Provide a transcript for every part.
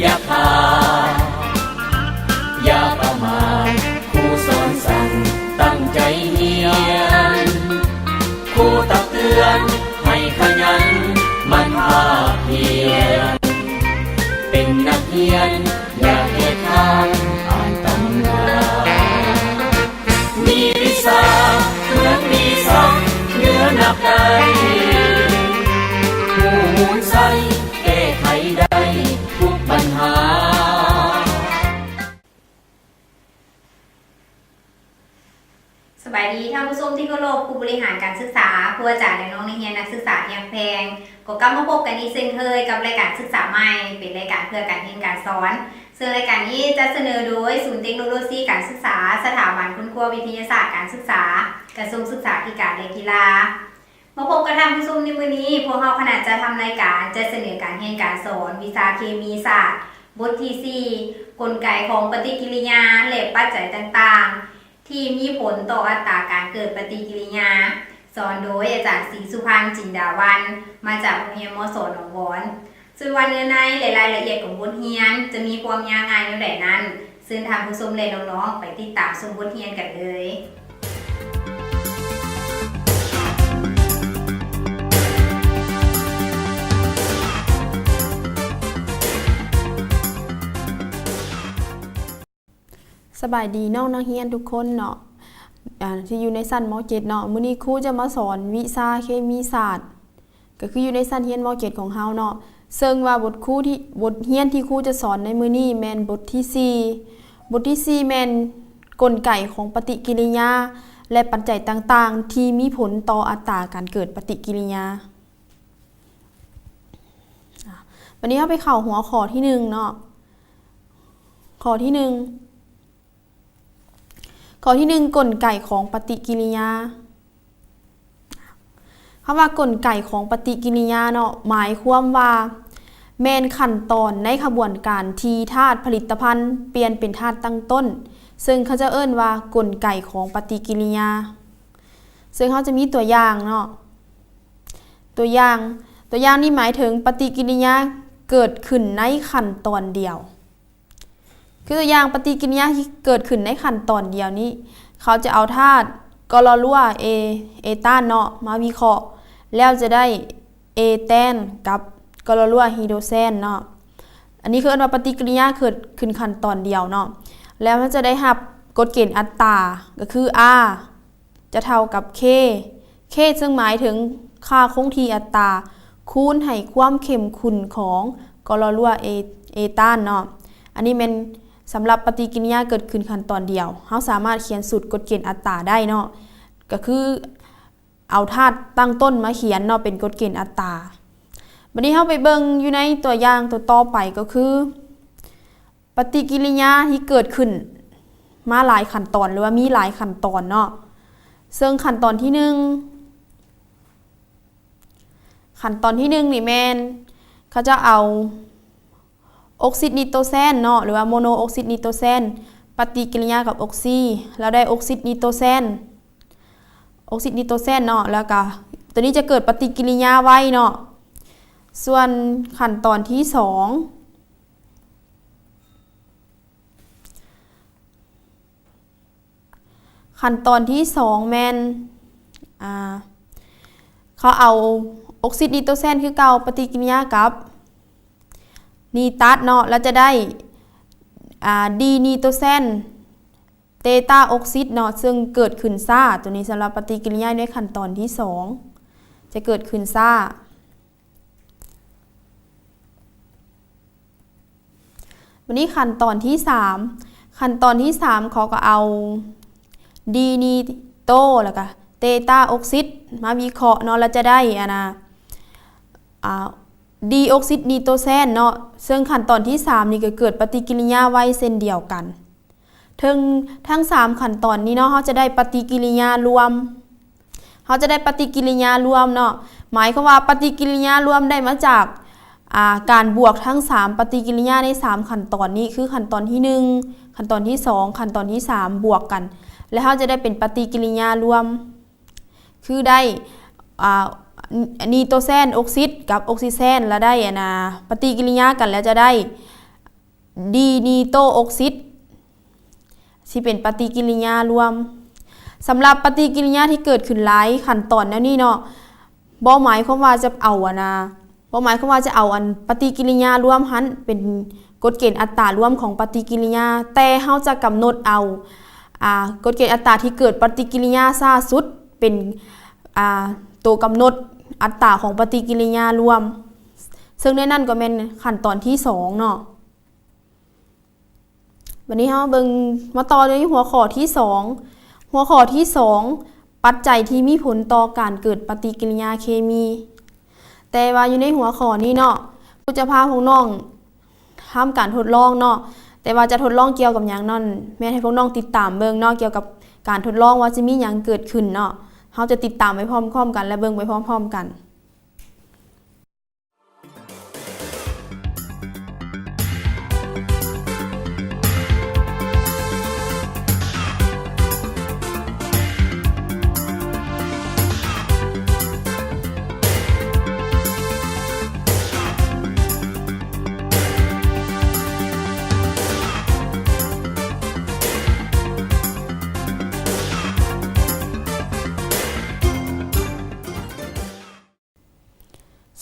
ຢ່າຂາດ ຢ່າປະໝາດ ຄູສອນສັ່ງຕັ້ງໃຈຮຽນ ຄູຕັກເຕືອນໃຫ້ຂະຫຍັນໝັ່ນພາກພຽນ ເປັນນັກຮຽນຢ່າຂີ້ຄ້ານອ່ານຕຳລາ ມີວິຊາເໝືອນມີສັກເໜືອນັບໄດ້ ຮູ້ມູນໄຊແກ້ໄຂໄດ້ທຸກບັນຫາ. ສະບາຍດີທ່ານຜູ້ຊົມທີ່ເຄົາລົບ, ຜູ້ບໍລິຫານການສຶກສາ, ຄູອາຈານ ແລະ ນ້ອງນັກຮຽນນັກສຶກສາທີ່ຮັກແພງ, ກໍກັບມາພົບກັນອີກເຊັ່ນເຄີຍກັບລາຍການສຶກສາໃໝ່, ເປັນລາຍການເພື່ອການຮຽນການສອນ. ເຊິ່ງລາຍການນີ້ຈັດສະເໜີໂດຍສູນເຕັກໂນໂລຊີການສຶກສາ ສະຖາບັນຄົ້ນຄວ້າວິທະຍາສາດການສຶກສາ, ກະຊວງສຶກສາທິການ ແລະ ກິລາ. ມາພົບກັບທ່ານຜູ້ຊົມໃນມື້ນີ້, ພວກເຮົາຄະນະຈັດທຳລາຍການຈັດສະເໜີການຮຽນການສອນວິຊາເຄມີສາດ ບົດທີສີ່ ກົນໄກຂອງປະຕິກິລິຍາ ແລະ ປັດໄຈຕ່າງໆ ທີ່ມີຜົນຕໍ່ອັດຕາການເກີດປະຕິກິລິຍາ, ສອນໂດຍອາຈານ ສີສຸພັນ ຈິນດາວັນ ມາຈາກໂຮງຮຽນ ມສ ໜອງບອນ. ສ່ວນວ່າເນື້ອໃນ ແລະ ລາຍລະອຽດຂອງບົດຮຽນຈະມີຄວາມຍາວງ່າຍແນວໃດນັ້ນ, ເຊີນທ່ານຜູ້ຊົມ ແລະ ນ້ອງໆ ໄປຕິດຕາມຊົມບົດຮຽນກັນເລີຍ. ສະບາຍດີນ້ອງນັກຮຽນທຸກຄົນເນາະ ອາ ທີ່ຢູ່ໃນຊັ້ນ ມ.ເຈັດ ເນາະ. ມື້ນີ້ຄູຈະມາສອນວິຊາເຄມີສາດ ກໍຄືຢູ່ໃນຊັ້ນຮຽນ ມ.ເຈັດ ຂອງເຮົາເນາະ. ເຊິ່ງວ່າບົດຄູທີ່ ບົດຮຽນທີ່ຄູຈະສອນໃນມື້ນີ້ແມ່ນບົດທີສີ່. ບົດທີສີ່ແມ່ນກົນໄກຂອງປະຕິກິລິຍາ ແລະ ປັດໄຈຕ່າງໆ ທີ່ມີຜົນຕໍ່ອັດຕາການເກີດປະຕິກິລິຍາ. ອາ ບັດນີ້ເຮົາໄປເຂົ້າຫົວຂໍ້ທີໜຶ່ງເນາະ. ຂໍ້ທີໜຶ່ງ ຂໍ້ທີໜຶ່ງ ກົນໄກຂອງປະຕິກິລິຍາ. ຄຳວ່າກົນໄກຂອງປະຕິກິລິຍາເນາະ ໝາຍຄວາມວ່າແມ່ນຂັ້ນຕອນໃນຂະບວນການທີ່ທາດຜະລິດຕະພັນປ່ຽນເປັນທາດຕັ້ງຕົ້ນ, ເຊິ່ງເຂົາເຈົ້າເອີ້ນວ່າກົນໄກຂອງປະຕິກິລິຍາ. ເຊິ່ງເຮົາຈະມີຕົວຢ່າງເນາະ ຕົວຢ່າງ ຕົວຢ່າງນີ້ໝາຍເຖິງປະຕິກິລິຍາເກີດຂຶ້ນໃນຂັ້ນຕອນດຽວ. ຄືຕົວຢ່າງປະຕິກິລິຍາທີ່ເກີດຂຶ້ນໃນຂັ້ນຕອນດຽວນີ້ ເຂົາຈະເອົາທາດ ກໍລໍລົວ ເອ ເອຕານເນາະ ມາວິເຄາະ ແລ້ວຈະໄດ້ເອແຕນກັບ ກໍລໍລົວ ຮີໂດແຊນເນາະ. ອັນນີ້ເຂົາເອີ້ນວ່າປະຕິກິລິຍາເກີດຂຶ້ນຂັ້ນຕອນດຽວເນາະ. ແລ້ວເຮົາຈະໄດ້ຮັບກົດເກນອັດຕາ ກໍຄື R ຈະເທົ່າກັບ K K ເຊິ່ງໝາຍເຖິງຄ່າຄົງທີ່ອັດຕາ ຄູນໃຫ້ຄວາມເຂັ້ມຂຸ້ນຂອງກໍລໍລົວ ເອ ເອຕານເນາະ. ອັນນີ້ແມ່ນສຳລັບປະຕິກິລິຍາເກີດຂຶ້ນຂັ້ນຕອນດຽວ. ເຮົາສາມາດຂຽນສູດກົດເກນອັດຕາໄດ້ເນາະ ກໍຄືເອົາທາດຕັ້ງຕົ້ນມາຂຽນເນາະ ເປັນກົດເກນອັດຕາ. ບັດນີ້ເຮົາໄປເບິ່ງຢູ່ໃນຕົວຢ່າງຕົວຕໍ່ໄປ ກໍຄື ປະຕິກິລິຍາທີ່ເກີດຂຶ້ນມາຫຼາຍຂັ້ນຕອນ ຫຼືວ່າມີຫຼາຍຂັ້ນຕອນເນາະ. ເຊິ່ງຂັ້ນຕອນທີໜຶ່ງ ຂັ້ນຕອນທີໜຶ່ງນີ້ແມ່ນເຂົາເຈົ້າເອົາອົກຊິດນິໂຕແຊນເນາະ ຫຼືວ່າໂມໂນອົກຊິດນິໂຕແຊນ ປະຕິກິລິຍາກັບອົກຊີ ແລ້ວໄດ້ອົກຊິດນິໂຕແຊນ ອົກຊິດນິໂຕແຊນເນາະ ແລ້ວກະໂຕນີ້ຈະເກີດປະຕິກິລິຍາໄວເນາະ. ສ່ວນຂັ້ນຕອນທີສອງ ຂັ້ນຕອນທີສອງແມ່ນ ອ່າ ເຂົາເອົາອົກຊິດນິໂຕແຊນຄືເກົ່າ ປະຕິກິລິຍາກັບນີຕັດເນາະ ແລ້ວຈະໄດ້ ອ່າ ດີນີໂຕແຊນ ເຕຕາອົກຊິດເນາະ ເຊິ່ງເກີດຂຶ້ນຊ້າ. ໂຕນີ້ສຳລັບປະຕິກິລິຍາໃນຂັ້ນຕອນທີສອງ ຈະເກີດຂຶ້ນຊ້າ. ບັດນີ້ຂັ້ນຕອນທີສາມ ຂັ້ນຕອນທີສາມເຂົາກໍເອົາດີນີໂຕ ແລ້ວກະເຕຕາອົກຊິດມາວິເຄາະເນາະ ແລ້ວຈະໄດ້ ອັນນ່າ ອ່າ ດີອົກຊິດນີໂຕແຊນເນາະ ເຊິ່ງຂັ້ນຕອນທີສາມນີ້ກໍເກີດປະຕິກິລິຍາໄວເຊັ່ນດຽວກັນ. ເຖິງທັງສາມຂັ້ນຕອນນີ້ເນາະ ເຮົາຈະໄດ້ປະຕິກິລິຍາລວມ ເຮົາຈະໄດ້ປະຕິກິລິຍາລວມເນາະ ໝາຍຄວາມວ່າປະຕິກິລິຍາລວມໄດ້ມາຈາກ ອ່າ ການບວກທັງສາມປະຕິກິລິຍາໃນສາມຂັ້ນຕອນນີ້ ຄືຂັ້ນຕອນທີໜຶ່ງ ຂັ້ນຕອນທີສອງ ຂັ້ນຕອນທີສາມ ບວກກັນ ແລ້ວເຮົາຈະໄດ້ເປັນປະຕິກິລິຍາລວມ ຄືໄດ້ ອ່າ ນີໂຕແຊນອົກຊິດກັບອົກຊິເຊນ ແລ້ວໄດ້ ອັນນ່າ ປະຕິກິລິຍາກັນ ແລ້ວຈະໄດ້ ດີນີໂຕອົກຊິດ ຊິເປັນປະຕິກິລິຍາລວມ. ສຳລັບປະຕິກິລິຍາທີ່ເກີດຂຶ້ນຫຼາຍຂັ້ນຕອນແນວນີ້ເນາະ ບໍ່ໝາຍຄວາມວ່າຈະເອົາອັນນາ ບໍ່ໝາຍຄວາມວ່າຈະເອົາອັນປະຕິກິລິຍາລວມຫັ້ນເປັນກົດເກນອັດຕາລວມຂອງປະຕິກິລິຍາ, ແຕ່ເຮົາຈະກຳນົດເອົາ ອ່າ ກົດເກນອັດຕາທີ່ເກີດປະຕິກິລິຍາຊ້າສຸດເປັນ ອ່າ ໂຕກຳນົດອັດຕາຂອງປະຕິກິລິຍາລວມ, ເຊິ່ງໃນນັ້ນກໍແມ່ນຂັ້ນຕອນທີສອງເນາະ. ບັດນີ້ເຮົາເບິ່ງ ມາຕໍ່ໃນຫົວຂໍ້ທີສອງ. ຫົວຂໍ້ທີສອງ ປັດໄຈທີ່ມີຜົນຕໍ່ການເກີດປະຕິກິລິຍາເຄມີ. ແຕ່ວ່າຢູ່ໃນຫົວຂໍ້ນີ້ເນາະ ຄູຈະພາພວກນ້ອງທຳການທົດລອງເນາະ, ແຕ່ວ່າຈະທົດລອງກ່ຽວກັບຫຍັງນັ້ນ ແມ່ນໃຫ້ພວກນ້ອງຕິດຕາມເບິ່ງເນາະ ກ່ຽວກັບການທົດລອງວ່າຈະມີຫຍັງເກີດຂຶ້ນເນາະ. ເຮົາຈະຕິດຕາມໄປພ້ອມໆກັນ ແລະ ເບິ່ງໄປພ້ອມໆກັນ.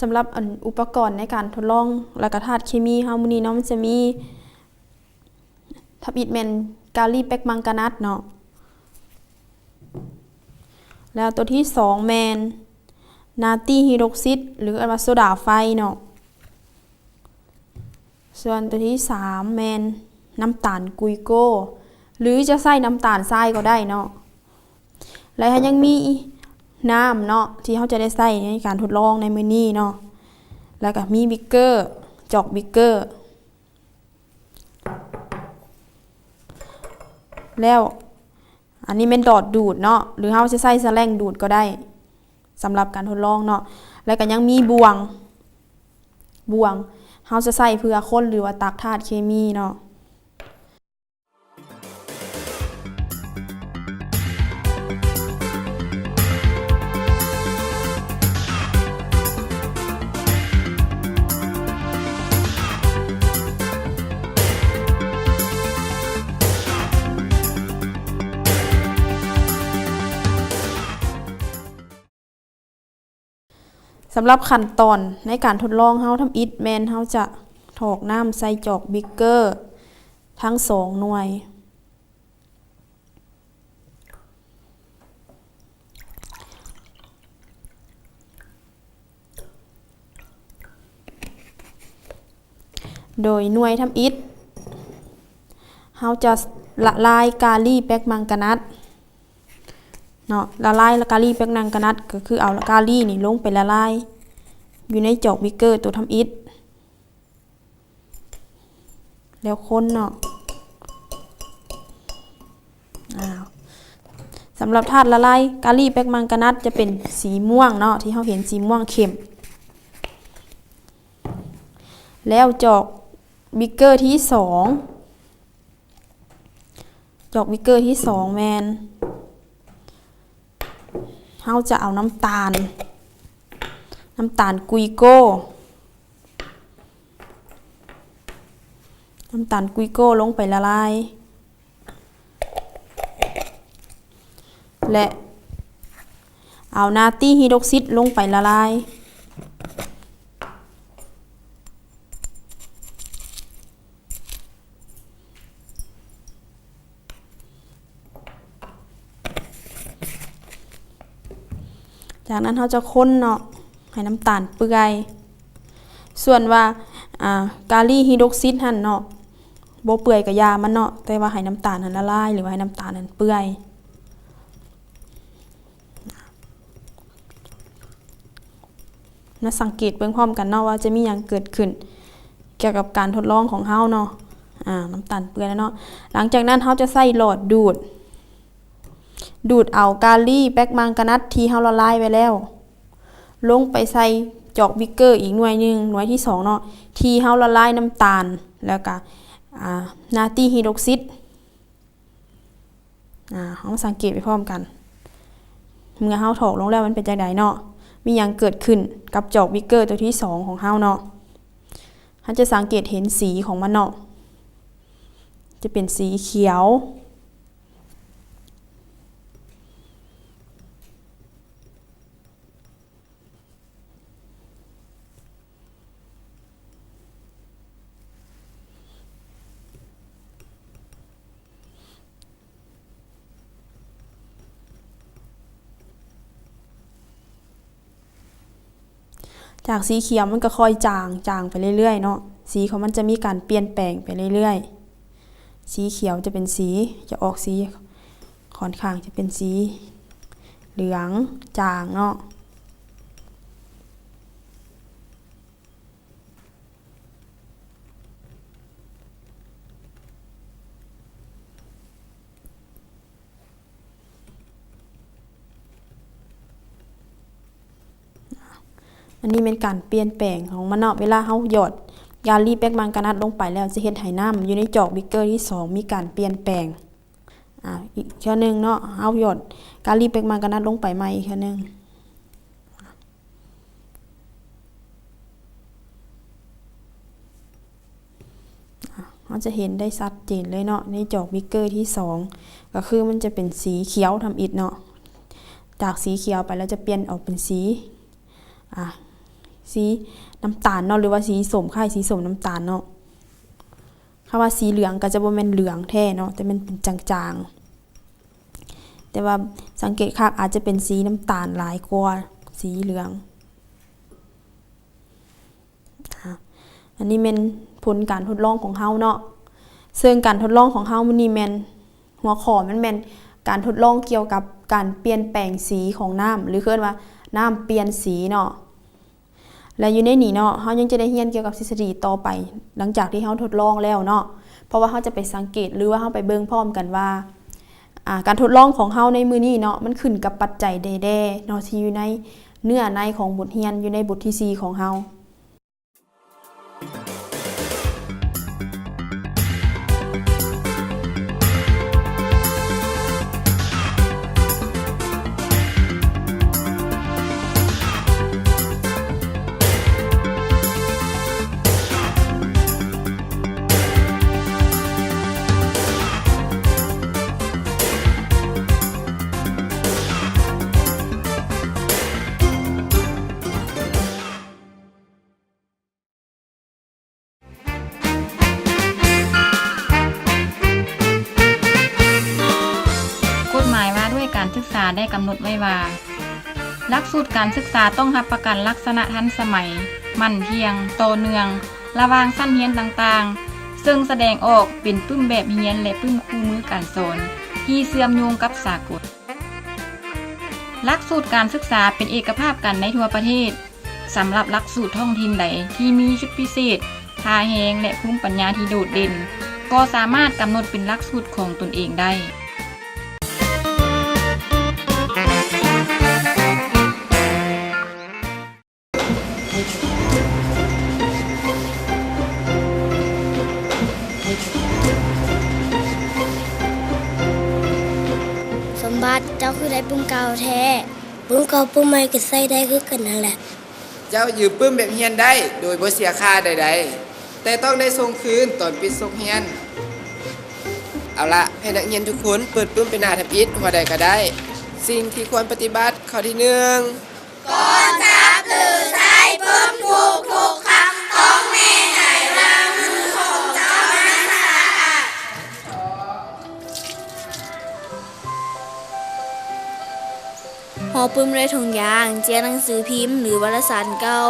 ສຳລັບອັນອຸປະກອນໃນການທົດລອງ ແລະກະທາດເຄມີເຮົາມື້ນີ້ເນາະ ມັນຈະມີທຳອິດແມ່ນກາລີແປກມັງການັດເນາະ, ແລ້ວໂຕທີສອງແມ່ນນາຕີຮີດອກຊິດ ຫຼື ເອີ້ນວ່າໂຊດາໄຟເນາະ. ສ່ວນໂຕທີສາມແມ່ນນ້ຳຕານກຸຍໂກ ຫຼື ຈະໃຊ້ນ້ຳຕານຊາຍກໍໄດ້ເນາະ. ແລະ ຍັງມີນ້ຳເນາະ ທີ່ເຮົາຈະໄດ້ໃຊ້ໃນການທົດລອງໃນມື້ນີ້ເນາະ. ແລ້ວກໍມີບິກເກີ ຈອກບິກເກີ ແລ້ວ ອັນນີ້ແມ່ນຫຼອດດູດເນາະ ຫຼື ເຮົາຈະໃຊ້ສະແລັງດູດກໍໄດ້ ສຳລັບການທົດລອງເນາະ. ແລ້ວກໍຍັງມີບ່ວງ ບ່ວງ ເຮົາຈະໃຊ້ເພື່ອຄົນ ຫຼືວ່າຕັກທາດເຄມີເນາະ. ສຳລັບຂັ້ນຕອນໃນການທົດລອງເຮົາທຳອິດແມ່ນເຮົາຈະຖອກນ້ຳໃສ່ຈອກບິກເກີທັງສອງໜ່ວຍ. ໂດຍໜ່ວຍທຳອິດ ເຮົາຈະລະລາຍກາລີແປກມັງການັດເນາະ, ລະລາຍກາລີແປກມັງການັດ ກໍຄືເອົາກາລີນີ້ລົງໄປລະລາຍຢູ່ໃນຈອກບິກເກີໂຕທຳອິດ. ແລ້ວຄົນເນາະ. ອ້າວ ສຳລັບທາດລະລາຍກາລີແປກມັງການັດຈະເປັນສີມ່ວງເນາະ ທີ່ເຮົາເຫັນສີມ່ວງເຂັ້ມ. ແລ້ວຈອກບິກເກີທີສອງ ຈອກບິກເກີທີສອງແມ່ນ ເຮົາຈະເອົານ້ຳຕານ ນ້ຳຕານກຸຍໂກ ນ້ຳຕານກຸຍໂກລົງໄປລະລາຍ ແລະ ເອົານາຕີຮີດອອກຊິດລົງໄປລະລາຍ. ຈາກນັ້ນເຮົາຈະຄົນເນາະ ໃຫ້ນ້ຳຕານເປື່ອຍ. ສ່ວນວ່າ ອາ ກາລີຮີດອອກຊິດຫັ້ນເນາະ ບໍ່ເປື່ອຍກະຢ່າມັນເນາະ, ແຕ່ວ່າໃຫ້ນ້ຳຕານຫັ້ນລະລາຍ ຫຼືວ່າໃຫ້ນ້ຳຕານຫັ້ນເປື່ອຍ. ມາສັງເກດເບິ່ງພ້ອມກັນເນາະ ວ່າຈະມີຫຍັງເກີດຂຶ້ນກ່ຽວກັບການທົດລອງຂອງເຮົາເນາະ. ອາ ນ້ຳຕານເປື່ອຍແລ້ວເນາະ. ຫຼັງຈາກນັ້ນເຮົາຈະໃຊ້ຫຼອດດູດ ດູດເອົາກາລີແປກມັງການັດທີ່ເຮົາລະລາຍໄວ້ແລ້ວ ລົງໄປໃສ່ຈອກບິກເກີອີກໜ່ວຍໜຶ່ງ, ໜ່ວຍທີສອງເນາະ ທີ່ເຮົາລະລາຍນ້ຳຕານ ແລ້ວກະ ອາ ນາຕີຮີດອອກຊິດ. ອາ ເຮົາມາສັງເກດໄປພ້ອມກັນ ເມື່ອເຮົາຖອກລົງແລ້ວມັນເປັນຈັ່ງໃດເນາະ, ມີຫຍັງເກີດຂຶ້ນກັບຈອກບິກເກີຕົວທີສອງຂອງເຮົາເນາະ. ເຮົາຈະສັງເກດເຫັນສີຂອງມັນເນາະ. ຈະເປັນສີຂຽວ. ຈາກສີຂຽວມັນກໍຄ່ອຍຈາງ, ຈາງໄປເລື້ອຍໆເນາະ, ສີຂອງມັນຈະມີການປ່ຽນແປງໄປເລື້ອຍໆ. ສີຂຽວຈະເປັນສີ, ຈະອອກສີ ຂ້ອນຂ້າງຈະເປັນສີເຫຼືອງຈາງເນາະ. ອັນນີ້ແມ່ນການປ່ຽນແປງຂອງມັນເນາະ, ເວລາເຮົາຫຍອດກາລີແປກມັງກະນັດລົງໄປແລ້ວ ຈະເຮັດໃຫ້ນ້ຳຢູ່ໃນຈອກບິກເກີທີສອງມີການປ່ຽນແປງ. ອາ ອີກເທື່ອໜຶ່ງເນາະ, ເຮົາຫຍອດກາລີແປກມັງກະນັດລົງໄປໃໝ່ອີກເທື່ອໜຶ່ງ. ເຮົາຈະເຫັນໄດ້ຊັດເຈນເລີຍເນາະ ໃນຈອກບິກເກີທີສອງ ກໍຄືມັນຈະເປັນສີຂຽວທຳອິດເນາະ, ຈາກສີຂຽວໄປແລ້ວຈະປ່ຽນອອກເປັນສີ ອາ ສີນ້ຳຕານເນາະ ຫຼືວ່າສີສົ້ມ ຄ້າຍສີສົ້ມນ້ຳຕານເນາະ. ຄຳວ່າສີເຫຼືອງກໍຈະບໍ່ແມ່ນເຫຼືອງແທ້ເນາະ ແຕ່ມັນເປັນຈາງໆ, ແຕ່ວ່າສັງເກດຄັກອາດຈະເປັນສີນ້ຳຕານຫຼາຍກວ່າສີເຫຼືອງ. ອາ ອັນນີ້ແມ່ນຜົນການທົດລອງຂອງເຮົາເນາະ, ເຊິ່ງການທົດລອງຂອງເຮົາມື້ນີ້ແມ່ນ ຫົວຂໍ້ມັນແມ່ນການທົດລອງກ່ຽວກັບການປ່ຽນແປງສີຂອງນ້ຳ ຫຼື ເອີ້ນວ່ານ້ຳປ່ຽນສີເນາະ. ແລະ ຢູ່ໃນນີ້ເນາະ ເຮົາຍັງຈະໄດ້ຮຽນກ່ຽວກັບທິດສະດີຕໍ່ໄປ ຫຼັງຈາກທີ່ເຮົາທົດລອງແລ້ວເນາະ, ເພາະວ່າເຮົາຈະໄປສັງເກດ ຫຼືວ່າເຮົາໄປເບິ່ງພ້ອມກັນວ່າ ອາ ການທົດລອງຂອງເຮົາໃນມື້ນີ້ເນາະ ມັນຂຶ້ນກັບປັດໄຈໃດແດ່ເນາະ ທີ່ຢູ່ໃນເນື້ອໃນຂອງບົດຮຽນ ຢູ່ໃນບົດທີສີ່ຂອງເຮົາ. ກົດໝາຍວ່າດ້ວຍການສຶກສາໄດ້ກຳນົດໄວ້ວ່າ ຫຼັກສູດການສຶກສາຕ້ອງຮັບປະກັນລັກສະນະທັນສະໄໝ, ໝັ້ນທ່ຽງ, ຕໍ່ເນື່ອງ ລະຫວ່າງຊັ້ນຮຽນຕ່າງໆ, ເຊິ່ງສະແດງອອກເປັນປຶ້ມແບບຮຽນ ແລະ ປຶ້ມຄູ່ມືການສອນທີ່ເຊື່ອມໂຍງກັບສາກົນ. ຫຼັກສູດການສຶກສາເປັນເອກະພາບກັນໃນທົ່ວປະເທດ. ສຳລັບຫຼັກສູດທ້ອງຖິ່ນໃດທີ່ມີຈຸດພິເສດ, ທ່າແຮງ ແລະ ພູມປັນຍາທີ່ໂດດເດັ່ນ, ກໍສາມາດກຳນົດເປັນຫຼັກສູດຂອງຕົນເອງໄດ້. ສົມບັດ, ເຈົ້າຄືໄດ້ປຶ້ມເກົ່າແທ້? ປຶ້ມເກົ່າປຶ້ມໃໝ່ກໍໃຊ້ໄດ້ຄືກັນນັ້ນແຫຼະ. ເຈົ້າຢືມປຶ້ມແບບຮຽນໄດ້ໂດຍບໍ່ເສຍຄ່າໃດໆ, ແຕ່ຕ້ອງໄດ້ສົ່ງຄືນຕອນປິດສົກຮຽນ. ເອົາລະ, ໃຫ້ນັກຮຽນທຸກຄົນເປີດປຶ້ມໄປໜ້າທຳອິດຫົວໃດກໍໄດ້. ສິ່ງທີ່ຄວນປະຕິບັດ, ຂໍ້ທີໜຶ່ງ, ກ່ອນຈັບ ຫຼື ໃຊ້ປຶ້ມທຸກໆຄັ້ງ, ຕ້ອງແນໃນວ່າມືຂອງເຈົ້ານັ້ນສະອາດ. ຫໍ່ປຶ້ມດ້ວຍຖົງຢາງ, ເຈ້ຍໜັງສືພິມ ຫຼື ວາລະສານເກົ່າ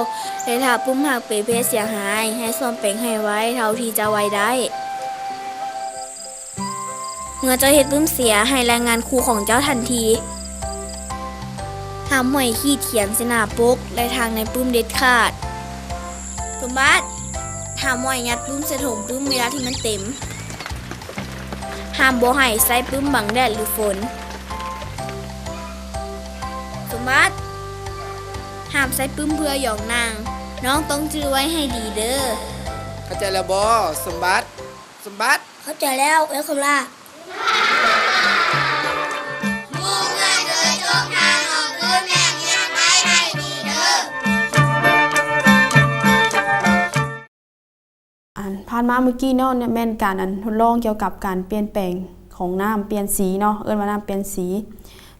ແລະ ຖ້າປຶ້ມຫາກເປເພເສຍຫາຍ, ໃຫ້ສ້ອມແປງໃຫ້ໄວເທົ່າທີ່ຈະໄວໄດ້. ເມື່ອເຈົ້າເຮັດປຶ້ມເສຍ, ໃຫ້ລາຍງານຄູຂອງເຈົ້າທັນທີ. ຫ້າມໝ້ອຍຂີດຂຽນໃສ່ໜ້າປົກ ແລະ ທາງໃນປຶ້ມເດັດຂາດ. ສົມບັດ, ຫ້າມໝ້ອຍຍັດປຶ້ມໃສ່ຖົງປຶ້ມເວລາທີ່ມັນເຕັມ. ຫ້າມບໍ່ໃຫ້ໃຊ້ປຶ້ມບັງແດດ ຫຼື ຝົນ. ສົມບັດ, ຫ້າມໃຊ້ປຶ້ມເພື່ອຢອງໜັງ. ນ້ອງຕ້ອງຈື່ໄວ້ໃຫ້ດີເດີ້. ເຂົ້າໃຈແລ້ວບໍ ສົມບັດ? ສົມບັດ? ເຂົ້າໃຈແລ້ວ ເອື້ອຍຄຳລາ. ໝູ່ເພື່ອນເອີຍ, ຈົ່ງພານ້ອງເອີ້ນແມ່ຮຽນໄວ້ໃຫ້ດີເດີ້. ອັນພ ຜ່ານມາເມື່ອກີ້ເນາະ ແມ່ນການ ອັນ ທົດລອງກ່ຽວກັບການປ່ຽນແປງຂອງນ້ຳປ່ຽນສີເນາະ ເອີ້ນວ່ານ້ຳປ່ຽນສີ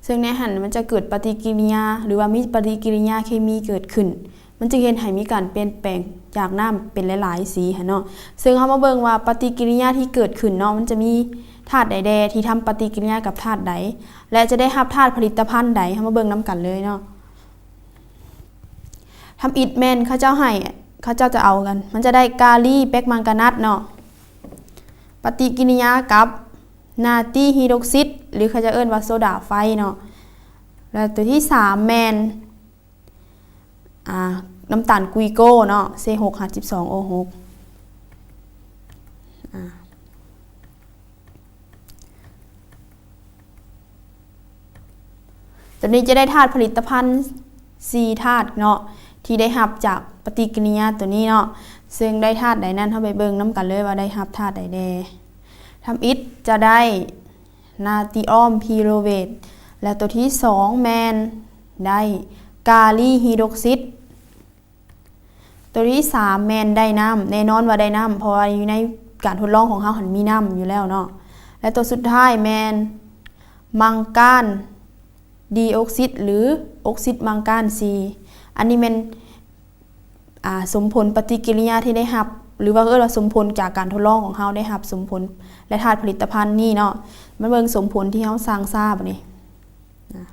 ເຊິ່ງໃນຫັ້ນມັນຈະເກີດປະຕິກິລິຍາ ຫຼືວ່າມີປະຕິກິລິຍາເຄມີເກີດຂຶ້ນ ມັນຈຶ່ງເຮັດໃຫ້ມີການປ່ຽນແປງຈາກນ້ຳເປັນຫຼາຍໆສີຫັ້ນເນາະ. ເຊິ່ງເຮົາມາເບິ່ງວ່າປະຕິກິລິຍາທີ່ເກີດຂຶ້ນເນາະ ມັນຈະມີທາດໃດແດ່ທີ່ທຳປະຕິກິລິຍາກັບທາດໃດ ແລະ ຈະໄດ້ຮັບທາດຜະລິດຕະພັນໃດ ເຮົາມາເບິ່ງນຳກັນເລີຍເນາະ. ທຳອິດແມ່ນເຂົາເຈົ້າໃຫ້ ເຂົາເຈົ້າຈະເອົາກັນ ມັນຈະໄດ້ກາລີແປກມັງການັດເນາະ ປະຕິກິລິຍາກັບນາຕີຮີດຣອກຊິດ ຫຼື ເຂົາເຈົ້າເອີ້ນວ່າໂຊດາໄຟເນາະ ແລະ ຕົວທີສາມແມ່ນ ອ່າ ນ້ຳຕານກຸຍໂກເນາະ ເຊຫົກຫາສິບສອງໂອຫົກ ອ່າ ຕົວນີ້ຈະໄດ້ທາດຜະລິດຕະພັນສີ່ທາດເນາະ ທີ່ໄດ້ຮັບຈາກປະຕິກິລິຍາຕົວນີ້ເນາະ ເຊິ່ງໄດ້ທາດໃດນັ້ນ ເຮົາໄປເບິ່ງນຳກັນເລີຍວ່າໄດ້ຮັບທາດໃດແດ່. ທຳອິດຈະໄດ້ນາຕີອອມພີໂລເວດ ແລະ ຕົວທີສອງແມ່ນໄດ້ກາລີຮີດຣອກຊິດ ຕົວທີສາມແມ່ນໄດ້ນ້ຳ ແນ່ນອນວ່າໄດ້ນ້ຳ ເພາະວ່າຢູ່ໃນການທົດລອງຂອງເຮົາຫັ້ນມີນ້ຳຢູ່ແລ້ວເນາະ ແລະ ຕົວສຸດທ້າຍແມ່ນມັງການດີອອກຊິດ ຫຼື ອອກຊິດມັງການສີ່ ອັນນີ້ແມ່ນ ອ່າ ສົມຜົນປະຕິກິລິຍາທີ່ໄດ້ຮັບ ຫຼືວ່າເອີ້ນວ່າສົມຜົນຈາກການທົດລອງຂອງເຮົາໄດ້ຮັບສົມຜົນ ແລະ ທາດຜະລິດຕະພັນນີ້ເນາະ ມາເບິ່ງສົມຜົນທີ່ເຮົາສ້າງຊາບາດນີ້ ອ່າ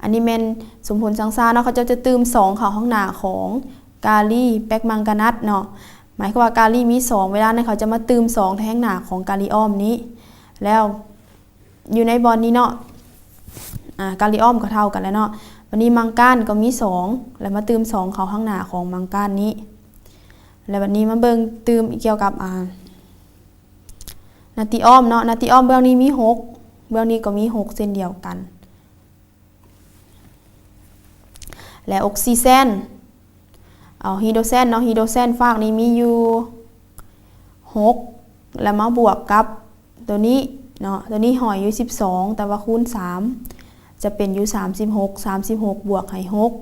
ອັນນີ້ແມ່ນສົມຜົນສັງສາເນາະ ເຂົາເຈົ້າຈະຕື່ມສອງເຂົ້າທາງໜ້າຂອງກາລີແປກມັງການັດເນາະ ໝາຍຄວາມວ່າກາລີມີສອງ ເວລານັ້ນເຂົາຈະມາຕື່ມສອງແທງໜ້າຂອງກາລີອອມນີ້ ແລ້ວຢູ່ໃນບ່ອນນີ້ເນາະ ອ່າ ກາລີອອມກໍເທົ່າກັນແລ້ວເນາະ ບັດນີ້ມັງການກໍມີສອງ ແລ້ວມາຕື່ມສອງເຂົ້າທາງໜ້າຂອງມັງການນີ້ ແລ້ວບັດນີ້ມາເບິ່ງຕື່ມກ່ຽວກັບ ອ່າ ນາຕີອອມເນາະ ນາຕີອອມເບື້ອງນີ້ມີຫົກ ເບື້ອງນີ້ກໍມີຫົກເຊັ່ນດຽວກັນ ແລະ ອົກຊີແຊນ ເອົາຮີໂດຣແຊນເນາະ ຮີໂດຣແຊນຟາກນີ້ມີຢູ່ຫົກ ແລ້ວມາບວກກັບຕົວນີ້ເນາະ ຕົວນີ້ຫ້ອຍຢູ່ສິບສອງ ແຕ່ວ່າຄູນສາມ ຈະເປັນຢູ່ສາມສິບຫົກ ສາມສິບຫົກບວກໃຫ້ຫົກ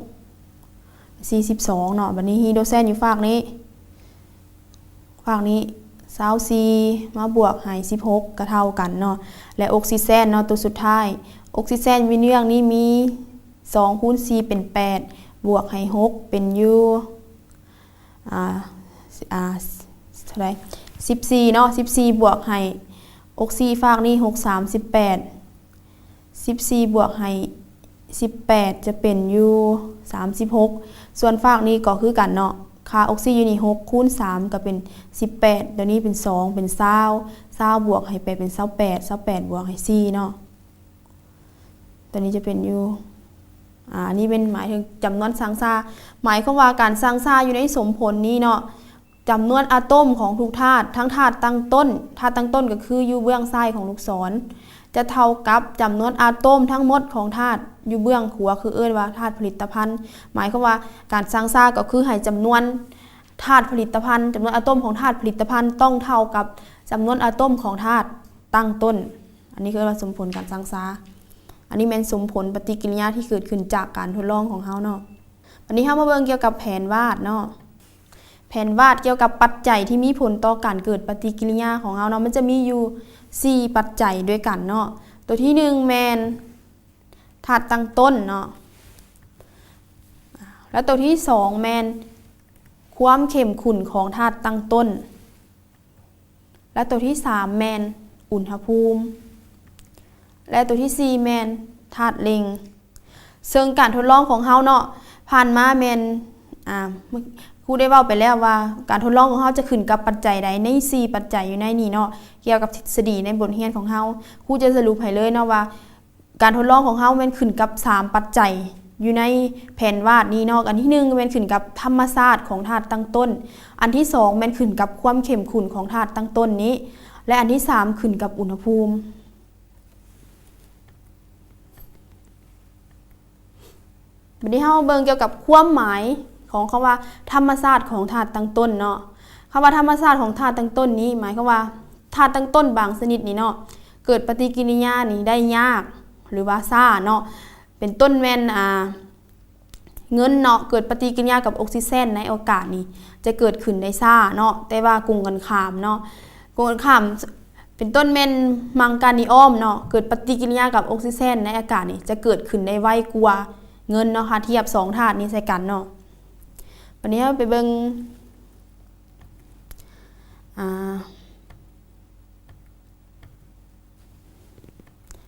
ສີ່ສິບສອງເນາະ ບັດນີ້ຮີໂດຣແຊນຢູ່ຟາກນີ້ ຟາກນີ້ຊາວສີ່ ມາບວກໃຫ້ສິບຫົກ ກໍເທົ່າກັນເນາະ ແລະ ອົກຊີແຊນເນາະ ຕົວສຸດທ້າຍ ອົກຊີແຊນຢູ່ເບື້ອງນີ້ມີສອງຄູນສີ່ເປັນແປດ ບວກໃຫ້ຫົກເປັນຢູ່ ອ່າ ອ່າ ເທົ່າໃດ ສິບສີ່ເນາະ ສິບສີ່ບວກໃຫ້ອົກຊີຟາກນີ້ ຫົກສາມສິບແປດ ສິບສີ່ບວກໃຫ້ສິບແປດ ຈະເປັນຢູ່ສາມສິບຫົກ ສ່ວນຟາກນີ້ກໍຄືກັນເນາະ ຄ່າອົກຊີຢູ່ນີ້ ຫົກຄູນສາມ ກໍເປັນສິບແປດ ຕົວນີ້ເປັນສອງ ເປັນຊາວ ຊາວບວກໃຫ້ແປດ ເປັນຊາວແປດ ຊາວແປດບວກໃຫ້ສີ່ເນາະ ຕົວນີ້ຈະເປັນຢູ່ ອ່າ ອັນນີ້ແມ່ນໝາຍເຖິງຈຳນວນສັງສາ ໝາຍຄວາມວ່າການສັງສາຢູ່ໃນສົມຜົນນີ້ເນາະ ຈຳນວນອາໂຕມຂອງທຸກທາດ ທັງທາດຕັ້ງຕົ້ນ ທາດຕັ້ງຕົ້ນກໍຄືຢູ່ເບື້ອງຊ້າຍຂອງລູກສອນ ຈະເທົ່າກັບຈຳນວນອາໂຕມທັງໝົດຂອງທາດຢູ່ເບື້ອງຂວາ ຄືເອີ້ນວ່າທາດຜະລິດຕະພັນ ໝາຍຄວາມວ່າການສັງສາກໍຄືໃຫ້ຈຳນວນທາດຜະລິດຕະພັນ ຈຳນວນອາໂຕມຂອງທາດຜະລິດຕະພັນຕ້ອງເທົ່າກັບຈຳນວນອາໂຕມຂອງທາດຕັ້ງຕົ້ນ ອັນນີ້ຄືເອີ້ນວ່າສົມຜົນການສັງສາ ອັນນີ້ແມ່ນສົມຜົນປະຕິກິລິຍາທີ່ເກີດຂຶ້ນຈາກການທົດລອງຂອງເຮົາເນາະ. ບັດນີ້ເຮົາມາເບິ່ງກ່ຽວກັບແຜນວາດເນາະ. ແຜນວາດກ່ຽວກັບປັດໄຈທີ່ມີຜົນຕໍ່ການເກີດປະຕິກິລິຍາຂອງເຮົາເນາະ ມັນຈະມີຢູ່ສີ່ປັດໄຈດ້ວຍກັນເນາະ. ຕົວທີໜຶ່ງແມ່ນທາດຕັ້ງຕົ້ນເນາະ ແລະ ຕົວທີສອງແມ່ນຄວາມເຂັ້ມຂຸ້ນຂອງທາດຕັ້ງຕົ້ນ. ແລະ ຕົວທີສາມແມ່ນອຸນຫະພູມ ແລະ ຕົວທີສີ່ແມ່ນທາດເລັ່ງ. ເຊິ່ງການທົດລອງຂອງເຮົາເນາະ ຜ່ານມາແມ່ນ ອ່າ ຄູໄດ້ເວົ້າໄປແລ້ວວ່າ ການທົດລອງຂອງເຮົາຈະຂຶ້ນກັບປັດໄຈໃດ ໃນສີ່ປັດໄຈຢູ່ໃນນີ້ເນາະ. ກ່ຽວກັບທິດສະດີໃນບົດຮຽນຂອງເຮົາ ຄູຈະສະຫຼຸບໃຫ້ເລີຍເນາະວ່າ ການທົດລອງຂອງເຮົາແມ່ນຂຶ້ນກັບສາມປັດໄຈຢູ່ໃນແຜນວາດນີ້ເນາະ. ອັນທີໜຶ່ງແມ່ນຂຶ້ນກັບທຳມະຊາດຂອງທາດຕັ້ງຕົ້ນ, ອັນທີສອງແມ່ນຂຶ້ນກັບຄວາມເຂັ້ມຂຸ້ນຂອງທາດຕັ້ງຕົ້ນນີ້ ແລະ ອັນທີສາມຂຶ້ນກັບອຸນຫະພູມ. ບັດນີ້ເຮົາມາເບິ່ງກ່ຽວກັບຄວາມໝາຍຂອງຄຳວ່າທຳມະຊາດຂອງທາດຕັ້ງຕົ້ນເນາະ. ຄຳວ່າທຳມະຊາດຂອງທາດຕັ້ງຕົ້ນນີ້ ໝາຍຄວາມວ່າທາດຕັ້ງຕົ້ນບາງຊະນິດນີ້ເນາະ ເກີດປະຕິກິລິຍານີ້ໄດ້ຍາກ ຫຼືວ່າຊ້າເນາະ. ເປັນຕົ້ນແມ່ນ ອ່າ ເງິນເນາະ ເກີດປະຕິກິລິຍາກັບອົກຊີແຊນໃນອາກາດນີ້ ຈະເກີດຂຶ້ນໄດ້ຊ້າເນາະ, ແຕ່ວ່າກົງກັນຂ້າມເນາະ ກົງກັນຂ້າມ ເປັນຕົ້ນແມ່ນມັງການີອອມເນາະ ເກີດປະຕິກິລິຍາກັບອົກຊີແຊນໃນອາກາດນີ້ ຈະເກີດຂຶ້ນໄດ້ໄວກວ່າເງິນເນາະ. ຖ້າທຽບສອງທາດນີ້ໃສ່ກັນເນາະ ບັດນີ້ເຮົາໄປເບິ່ງ ອ່າ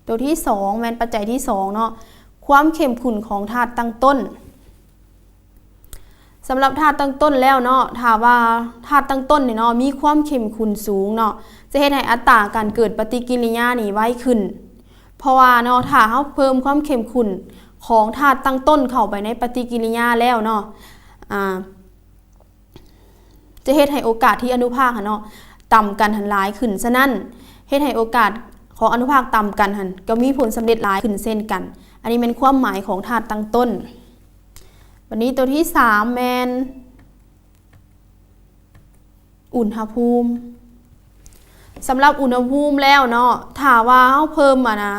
ຕົວທີສອງ ແມ່ນປັດໄຈທີສອງເນາະ ຄວາມເຂັ້ມຂຸ້ນຂອງທາດຕັ້ງຕົ້ນ. ສຳລັບທາດຕັ້ງຕົ້ນແລ້ວເນາະ ຖ້າວ່າທາດຕັ້ງຕົ້ນນີ້ເນາະ ມີຄວາມເຂັ້ມຂຸ້ນສູງເນາະ ຈະເຮັດໃຫ້ອັດຕາການເກີດປະຕິກິລິຍານີ້ໄວຂຶ້ນ. ເພາະວ່າເນາະ ຖ້າເຮົາເພີ່ມຄວາມເຂັ້ມຂຸ້ນຂອງທາດຕັ້ງຕົ້ນເຂົ້າໄປໃນປະຕິກິລິຍາແລ້ວເນາະ ອ່າ ຈະເຮັດໃຫ້ໂອກາດທີ່ອະນຸພາກຫັ້ນເນາະ ຕ່ຳກັນຫັ້ນຫຼາຍຂຶ້ນ. ສະນັ້ນ ເຮັດໃຫ້ໂອກາດຂອງອະນຸພາກຕ່ຳກັນຫັ້ນ ກໍມີຜົນສຳເລັດຫຼາຍຂຶ້ນເຊັ່ນກັນ. ອັນນີ້ແມ່ນຄວາມໝາຍຂອງທາດຕັ້ງຕົ້ນ. ບັດນີ້ຕົວທີສາມແມ່ນ ອຸນຫະພູມ. ສຳລັບອຸນຫະພູມແລ້ວເນາະ ຖ້າວ່າເຮົາເພີ່ມ ອັນນະ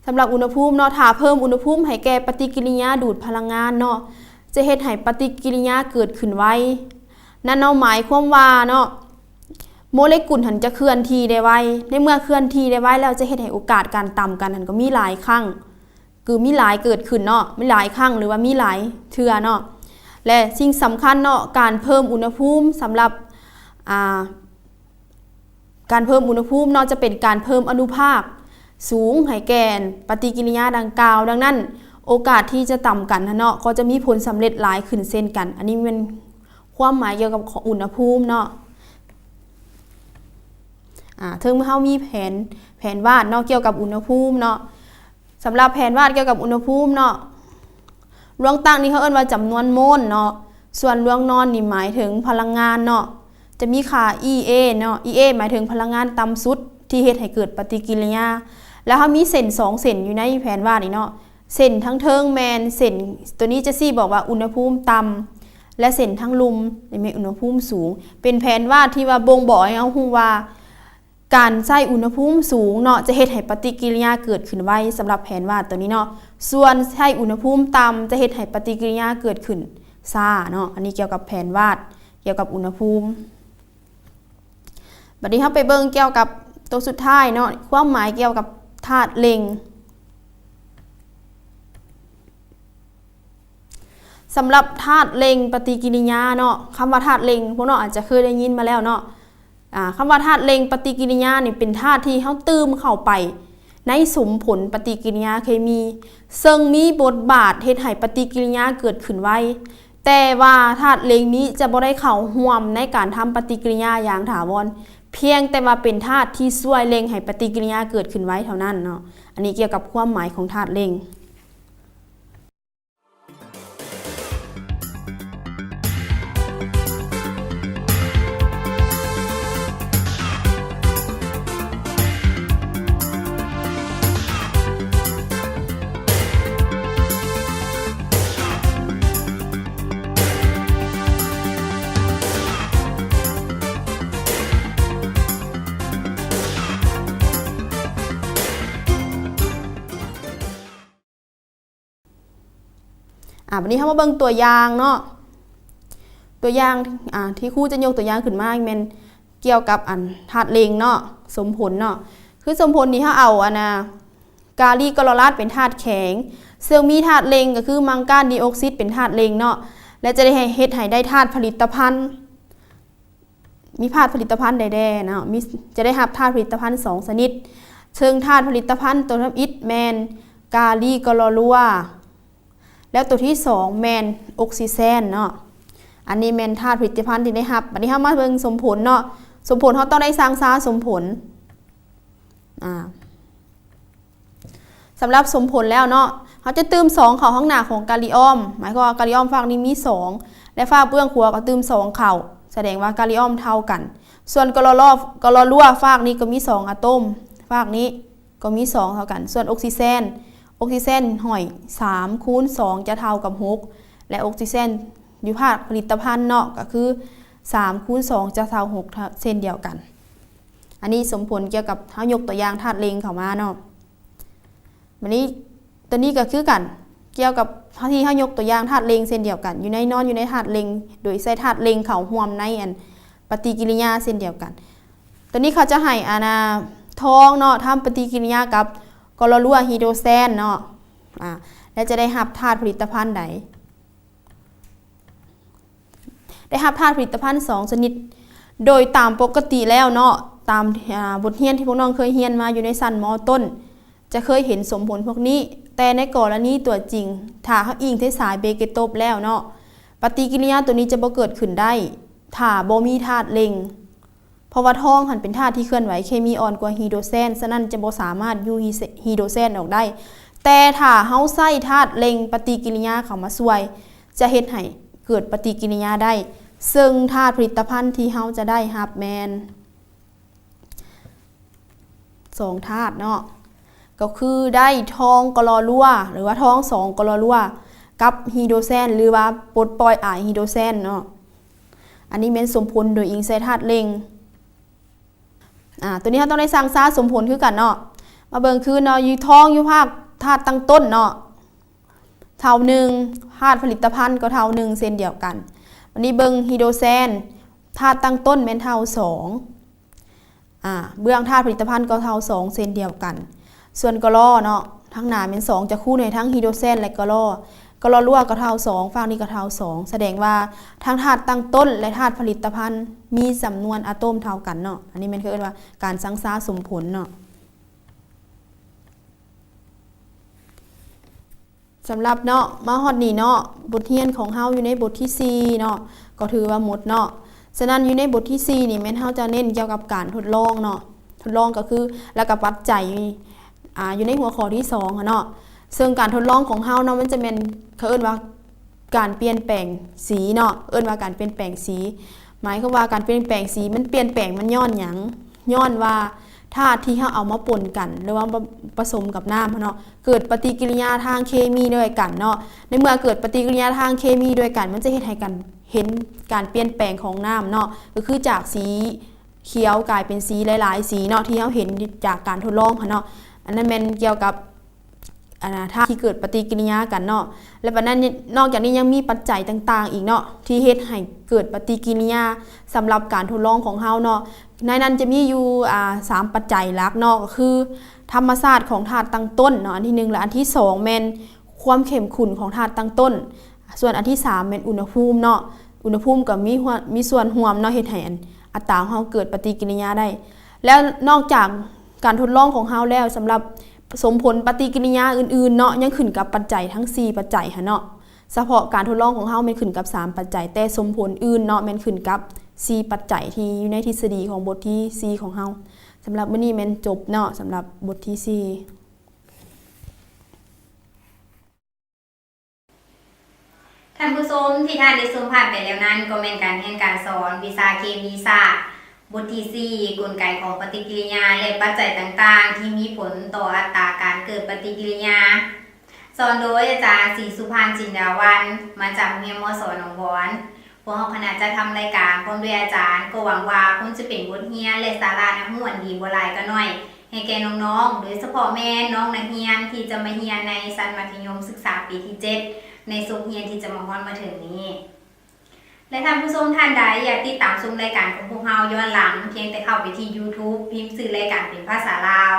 ສຳລັບອຸນຫະພູມເນາະ ຖ້າເພີ່ມອຸນຫະພູມໃຫ້ແກ່ປະຕິກິລິຍາດູດພະລັງງານເນາະ ຈະເຮັດໃຫ້ປະຕິກິລິຍາເກີດຂຶ້ນໄວ. ນັ້ນເນາະ ໝາຍຄວາມວ່າເນາະ ໂມເລກຸນຫັ້ນຈະເຄື່ອນທີ່ໄດ້ໄວ. ໃນເມື່ອເຄື່ອນທີ່ໄດ້ໄວແລ້ວ ຈະເຮັດໃຫ້ໂອກາດການຕ່ຳກັນຫັ້ນກໍມີຫຼາຍຄັ້ງ ຄືມີຫຼາຍເກີດຂຶ້ນເນາະ ມີຫຼາຍຄັ້ງ ຫຼືວ່າມີຫຼາຍເທື່ອເນາະ. ແລະ ສິ່ງສຳຄັນເນາະ ການເພີ່ມອຸນຫະພູມສຳລັບ ອ່າ ການເພີ່ມອຸນຫະພູມເນາະ ຈະເປັນການເພີ່ມອະນຸພາກສູງໃຫ້ແກ່ປະຕິກິລິຍາດັ່ງກ່າວ. ດັ່ງນັ້ນ ໂອກາດທີ່ຈະຕ່ຳກັນຫັ້ນເນາະ ກໍຈະມີຜົນສຳເລັດຫຼາຍຂຶ້ນເຊັ່ນກັນ. ອັນນີ້ແມ່ນຄວາມໝາຍກ່ຽວກັບຂອງອຸນຫະພູມເນາະ. ອ່າ ເຖິງເຮົາມີແຜນ ແຜນວາດເນາະ ກ່ຽວກັບອຸນຫະພູມເນາະ. ສຳລັບແຜນວາດກ່ຽວກັບອຸນຫະພູມເນາະ ລວງຕັ້ງນີ້ເຮົາເອີ້ນວ່າຈຳນວນໂມນເນາະ ສ່ວນລວງນອນນີ້ໝາຍເຖິງພະລັງງານເນາະ ຈະມີຄ່າ E A ເນາະ E A ໝາຍເຖິງພະລັງງານຕ່ຳສຸດທີ່ເຮັດໃຫ້ເກີດປະຕິກິລິຍາ. ແລ້ວເຮົາມີເສັ້ນສອງເສັ້ນຢູ່ໃນແຜນວາດນີ້ເນາະ ເສັ້ນທາງເທິງແມ່ນເສັ້ນ ຕົວນີ້ຈະຊີ້ບອກວ່າອຸນຫະພູມຕ່ຳ ແລະ ເສັ້ນທາງລຸ່ມນີ້ແມ່ນອຸນຫະພູມສູງ. ເປັນແຜນວາດທີ່ວ່າບົ່ງບອກໃຫ້ເຮົາຮູ້ວ່າ ການໃຊ້ອຸນຫະພູມສູງເນາະ ຈະເຮັດໃຫ້ປະຕິກິລິຍາເກີດຂຶ້ນໄວ ສຳລັບແຜນວາດຕົວນີ້ເນາະ. ສ່ວນໃຊ້ອຸນຫະພູມຕ່ຳ ຈະເຮັດໃຫ້ປະຕິກິລິຍາເກີດຂຶ້ນຊ້າເນາະ. ອັນນີ້ກ່ຽວກັບແຜນວາດ ກ່ຽວກັບອຸນຫະພູມ. ບັດນີ້ເຮົາໄປເບິ່ງກ່ຽວກັບຕົວສຸດທ້າຍເນາະ ຄວາມໝາຍກ່ຽວກັບທາດເລັ່ງ. ສຳລັບທາດເລັ່ງປະຕິກິລິຍາເນາະ ຄຳວ່າທາດເລັ່ງ ພວກນ້ອງອາດຈະເຄີຍໄດ້ຍິນມາແລ້ວເນາະ. ອ່າ ຄຳວ່າທາດເລັ່ງປະຕິກິລິຍານີ້ ເປັນທາດທີ່ເຮົາຕື່ມເຂົ້າໄປໃນສົມຜົນປະຕິກິລິຍາເຄມີ ເຊິ່ງມີບົດບາດເຮັດໃຫ້ປະຕິກິລິຍາເກີດຂຶ້ນໄວ. ແຕ່ວ່າທາດເລັ່ງນີ້ຈະບໍ່ໄດ້ເຂົ້າຮ່ວມໃນການທຳປະຕິກິລິຍາຢ່າງຖາວອນ, ພຽງແຕ່ວ່າເປັນທາດທີ່ຊ່ວຍເລັ່ງໃຫ້ປະຕິກິລິຍາເກີດຂຶ້ນໄວເທົ່ານັ້ນເນາະ. ອັນນີ້ກ່ຽວກັບຄວາມໝາຍຂອງທາດເລັ່ງ. ອ່າ ບັດນີ້ເຮົາມາເບິ່ງຕົວຢ່າງເນາະ. ຕົວຢ່າງ ອ່າ ທີ່ຄູຈະຍົກຕົວຢ່າງຂຶ້ນມາແມ່ນກ່ຽວກັບອັນທາດເລັ່ງເນາະ, ສົມຜົນເນາະ. ຄືສົມຜົນນີ້ເຮົາເອົາອັນນ່າ ກາລີກລໍລາດເປັນທາດແຂງ ເຊິ່ງມີທາດເລັ່ງກໍຄືມັງການດີອອກຊິດເປັນທາດເລັ່ງເນາະ ແລະ ຈະໄດ້ໃຫ້ ເຮັດໃຫ້ໄດ້ທາດຜະລິດຕະພັນ ມີທາດຜະລິດຕະພັນໃດແດ່ເນາະ ມີ ຈະໄດ້ຮັບທາດຜະລິດຕະພັນສອງຊະນິດ ເຊິ່ງທາດຜະລິດຕະພັນຕົວທຳອິດແມ່ນກາລີກລໍລົວ ແລ້ວຕົວທີສອງແມ່ນອົກຊີແຊນເນາະ. ອັນນີ້ແມ່ນທາດຜະລິດຕະພັນທີ່ໄດ້ຮັບ. ບັດນີ້ເຮົາມາເບິ່ງສົມຜົນເນາະ, ສົມຜົນເຮົາຕ້ອງໄດ້ສ້າງຊາສົມຜົນ ອ່າ ສຳລັບສົມຜົນແລ້ວເນາະ ເຮົາຈະຕື່ມສອງເຂົ້າທາງໜ້າຂອງກາລີອອມ ໝາຍຄວາມວ່າກາລີອອມຟາກນີ້ມີສອງ ແລະ ຟາກເບື້ອງຂວາກໍຕື່ມສອງເຂົ້າ ສະແດງວ່າກາລີອອມເທົ່າກັນ. ສ່ວນກລໍລອ ກລໍລົວຟາກນີ້ກໍມີສອງອາໂຕມ ຟາກນີ້ກໍມີສອງເທົ່າກັນ. ສ່ວນອົກຊີແຊນ ອົກຊີແຊນຫ້ອຍສາມຄູນສອງຈະເທົ່າກັບຫົກ ແລະ ອົກຊີແຊນຢູ່ພາກຜະລິດຕະພັນເນາະ ກໍຄືສາມຄູນສອງຈະເທົ່າຫົກເຊັ່ນດຽວກັນ. ອັນນີ້ສົມຜົນກ່ຽວກັບເຮົາຍົກຕົວຢ່າງທາດເລັ່ງເຂົ້າມາເນາະ. ບັດນີ້ຕົວນີ້ກໍຄືກັນ ກ່ຽວກັບທີ່ເຮົາຍົກຕົວຢ່າງທາດເຫຼັ້ງເຊັ່ນດຽວກັນ, ຢູ່ໃນ ນອນຢູ່ໃນທາດເຫຼັ້ງ ໂດຍໃສ່ທາດເຫຼັ້ງເຂົ້າຮ່ວມໃນອັນປະຕິກິລິຍາເຊັ່ນດຽວກັນ. ຕົວນີ້ເຂົາຈະໃຫ້ອັນນາທອງເນາະ ທຳປະຕິກິລິຍາກັບ ກໍລໍລົວ ຮີໂດຣແຊນເນາະ ອາ ແລະ ຈະໄດ້ຮັບທາດຜະລິດຕະພັນໃດ? ໄດ້ຮັບທາດຜະລິດຕະພັນສອງຊະນິດ. ໂດຍຕາມປົກກະຕິແລ້ວເນາະ ຕາມ ອາ ບົດຮຽນທີ່ພວກນ້ອງເຄີຍຮຽນມາຢູ່ໃນຊັ້ນ ມ.ຕົ້ນ ຈະເຄີຍເຫັນສົມຜົນພວກນີ້, ແຕ່ໃນກໍລະນີຕົວຈິງ ຖ້າເຮົາອີງໃສ່ສາຍເບເກໂຕບແລ້ວເນາະ ປະຕິກິລິຍາຕົວນີ້ຈະບໍ່ເກີດຂຶ້ນໄດ້ ຖ້າບໍ່ມີທາດເຫຼັ້ງ. ເພາະວ່າທອງຫັ້ນເປັນທາດທີ່ເຄື່ອນໄຫວເຄມີອ່ອນກວ່າຮີໂດຣແຊນ, ສະນັ້ນຈະບໍ່ສາມາດຢູ່ຮີ ຮີໂດຣແຊນອອກໄດ້. ແຕ່ຖ້າເຮົາໃຊ້ທາດເລັ່ງປະຕິກິລິຍາເຂົ້າມາຊ່ວຍ ຈະເຮັດໃຫ້ເກີດປະຕິກິລິຍາໄດ້, ເຊິ່ງທາດຜະລິດຕະພັນທີ່ເຮົາຈະໄດ້ຮັບແມ່ນສອງທາດເນາະ, ກໍຄືໄດ້ທອງ ກະລໍລົວ ຫຼືວ່າທອງສອງ ກະລໍລົວ ກັບຮີໂດຣແຊນ ຫຼືວ່າປົດປ່ອຍອາຍຮີໂດຣແຊນເນາະ. ອັນນີ້ແມ່ນສົມຜົນໂດຍອີງໃສ່ທາດເລັ່ງ. ອາ ຕົວນີ້ເຮົາຕ້ອງໄດ້ຊັງຊາສົມຜົນຄືກັນເນາະ. ມາເບິ່ງຄືນເນາະ, ຢູ່ທອງຢູ່ພາກທາດຕັ້ງຕົ້ນເນາະ ເທົ່າໜຶ່ງ, ທາດຜະລິດຕະພັນກໍເທົ່າໜຶ່ງເຊັ່ນດຽວກັນ. ວັນນີ້ເບິ່ງຮີໂດຣແຊນ, ທາດຕັ້ງຕົ້ນແມ່ນເທົ່າສອງ. ອາ ເບື້ອງທາດຜະລິດຕະພັນກໍເທົ່າສອງເຊັ່ນດຽວກັນ. ສ່ວນກະລໍເນາະ, ທາງໜ້າແມ່ນສອງ ຈະຄູນໃຫ້ທັງຮີໂດຣແຊນ ແລະ ກະລໍ. ກະລໍລົວກໍເທົ່າສອງ, ຟາກນີ້ກໍເທົ່າສອງ, ສະແດງວ່າທັງທາດຕັ້ງຕົ້ນ ແລະ ທາດຜະລິດຕະພັນມີຈຳນວນອາໂຕມເທົ່າກັນເນາະ. ອັນນີ້ແມ່ນເຂົາເອີ້ນວ່າການຊັງຊາສົມຜົນເນາະ. ສຳລັບເນາະ ມາຮອດນີ້ເນາະ, ບົດຮຽນຂອງເຮົາຢູ່ໃນບົດທີສີ່ເນາະ ກໍຖືວ່າໝົດເນາະ. ສະນັ້ນຢູ່ໃນບົດທີສີ່ນີ້ແມ່ນເຮົາຈະເນັ້ນກ່ຽວກັບການທົດລອງເນາະ, ທົດລອງກໍຄື ແລ້ວກໍປັດໄຈ ອາ ຢູ່ໃນຫົວຂໍ້ທີສອງຫັ້ນເນາະ. ເຊິ່ງການທົດລອງຂອງເຮົາເນາະ ມັນຈະແມ່ນ ເຂົາເອີ້ນວ່າການປ່ຽນແປງສີເນາະ, ເອີ້ນວ່າການປ່ຽນແປງສີ. ໝາຍຄວາມວ່າການປ່ຽນແປງສີມັນປ່ຽນແປງມັນຍ້ອນຫຍັງ? ຍ້ອນວ່າທາດທີ່ເຮົາເອົາມາປົນກັນ ຫຼືວ່າປະສົມກັບນ້ຳເນາະ ເກີດປະຕິກິລິຍາທາງເຄມີດ້ວຍກັນເນາະ. ໃນເມື່ອເກີດປະຕິກິລິຍາທາງເຄມີດ້ວຍກັນ ມັນຈະເຮັດໃຫ້ການ ເຫັນການປ່ຽນແປງຂອງນ້ຳເນາະ, ກໍຄືຈາກສີຂຽວກາຍເປັນສີຫຼາຍໆສີເນາະ ທີ່ເຮົາເຫັນຈາກການທົດລອງຫັ້ນເນາະ. ອັນນັ້ນແມ່ນກ່ຽວກັບ ອັນນາ ທາດທີ່ເກີດປະຕິກິລິຍາກັນເນາະ. ແລະ ບັດນັ້ນ ນອກຈາກນີ້ຍັງມີປັດໄຈຕ່າງໆອີກເນາະ ທີ່ເຮັດໃຫ້ເກີດປະຕິກິລິຍາສຳລັບການທົດລອງຂອງເຮົາເນາະ. ໃນນັ້ນຈະມີຢູ່ ອາ ສາມປັດໄຈຫຼັກເນາະ, ກໍຄືທຳມະຊາດຂອງທາດຕັ້ງຕົ້ນເນາະ ອັນທີໜຶ່ງ, ແລະ ອັນທີສອງແມ່ນຄວາມເຂັ້ມຂຸ້ນຂອງທາດຕັ້ງຕົ້ນ, ສ່ວນອັນທີສາມແມ່ນອຸນຫະພູມເນາະ. ອຸນຫະພູມກໍມີ ມີສ່ວນຮ່ວມເນາະ ເຮັດໃຫ້ອັນ ອັດຕາຂອງເຮົາເກີດປະຕິກິລິຍາໄດ້. ແລ້ວນອກຈາກການທົດລອງຂອງເຮົາແລ້ວ, ສຳລັບສົມຜົນປະຕິກິລິຍາອື່ນໆເນາະ ຍັງຂຶ້ນກັບປັດໄຈທັງສີ່ປັດໄຈຫັ້ນເນາະ. ສະເພາະການທົດລອງຂອງເຮົາແມ່ນຂຶ້ນກັບສາມປັດໄຈ, ແຕ່ສົມຜົນອື່ນເນາະ ແມ່ນຂຶ້ນກັບສີ່ປັດໄຈທີ່ຢູ່ໃນທິດສະດີຂອງບົດທີສີ່ຂອງເຮົາ. ສຳລັບມື້ນີ້ແມ່ນຈົບເນາະ ສຳລັບບົດທີສີ່. ທ່ານຜູ້ຊົມທີ່ທ່ານໄດ້ຊົມຜ່ານໄປແລ້ວນັ້ນ ກໍແມ່ນການຮຽນການສອນວິຊາເຄມີສາດ ບົດທີສີ່ ກົນໄກຂອງປະຕິກິລິຍາ ແລະ ປັດໄຈຕ່າງໆທີ່ມີຜົນຕໍ່ອັດຕາການເກີດປະຕິກິລິຍາ. ສອນໂດຍອາຈານ ສີສຸພັນ ຈິນດາວັນ ມາຈາກໂຮງຮຽນ ມສ ໜອງບອນ. ພວກເຮົາຄະນະຈັດທຳລາຍການ ພ້ອມດ້ວຍອາຈານ ກໍຫວັງວ່າຄົງຈະເປັນບົດຮຽນ ແລະ ສາລະໜ້າຮູ້ອັນດີບໍ່ຫຼາຍກໍໜ້ອຍ ໃຫ້ແກ່ນ້ອງໆ ໂດຍສະເພາະແມ່ນນ້ອງນັກຮຽນທີ່ຈະມາຮຽນໃນຊັ້ນມັດທະຍົມສຶກສາປີທີເຈັດ ໃນສົກຮຽນທີ່ຈະມາຮອດມາເຖິງນີ້. ແລະ ທ່ານຜູ້ຊົມທ່ານໃດຢາກຕິດຕາມຊົມລາຍການຂອງພວກເຮົາຍ້ອນຫຼັງ, ພຽງແຕ່ເຂົ້າໄປທີ່ YouTube ພິມຊື່ລາຍການເປັນພາສາລາວ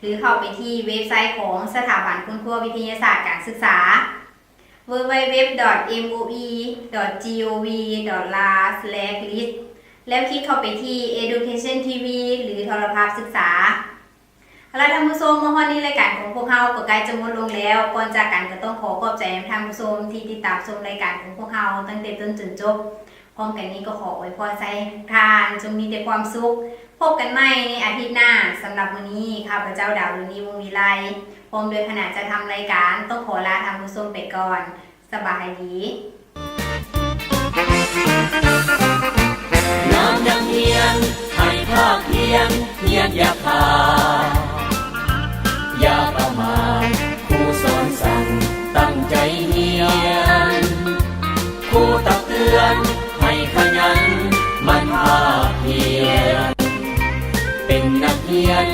ຫຼື ເຂົ້າໄປທີ່ເວັບໄຊຂອງສະຖາບັນຄົ້ນຄວ້າວິທະຍາສາດການສຶກສາ www.moe.gov.la/list ແລ້ວຄລິກເຂົ້າໄປທີ່ Education TV ຫຼື ໂທລະພາບສຶກສາ. ເອົາລະທ່ານຜູ້ຊົມ, ມາຮອດນີ້ລາຍການຂອງພວກເຮົາກໍໃກ້ຈະໝົດລົງແລ້ວ. ກ່ອນຈາກກັນກໍຕ້ອງຂໍຂອບໃຈນຳທ່ານຜູ້ຊົມທີ່ຕິດຕາມຊົມລາຍການຂອງພວກເຮົາຕັ້ງແຕ່ຕົ້ນຈົນຈົບ. ພ້ອມກັນນີ້ກໍຂໍອວຍພອນໃຫ້ທຸກທ່ານຈົ່ງມີແຕ່ຄວາມສຸກ. ພົບກັນໃໝ່ໃນອາທິດໜ້າ. ສຳລັບມື້ນີ້ ຂ້າພະເຈົ້າ ດາວລຸນນີ ວົງວິໄລ ພ້ອມດ້ວຍຄະນະຈັດທຳລາຍການ ຕ້ອງຂໍລາທ່ານຜູ້ຊົມໄປກ່ອນ. ສະບາຍດີ. ນາມນັກຮຽນໃຫ້ພາກຮຽນ ຮຽນຢ່າຂາດ ຢ່າປະໝາດ ຄູສອນສັ່ງຕັ້ງໃຈຮຽນ ຄູຕັກເຕືອນໃຫ້ຂະຫຍັນໝັ່ນພາກຮຽນ ເປັນນັກຮຽນ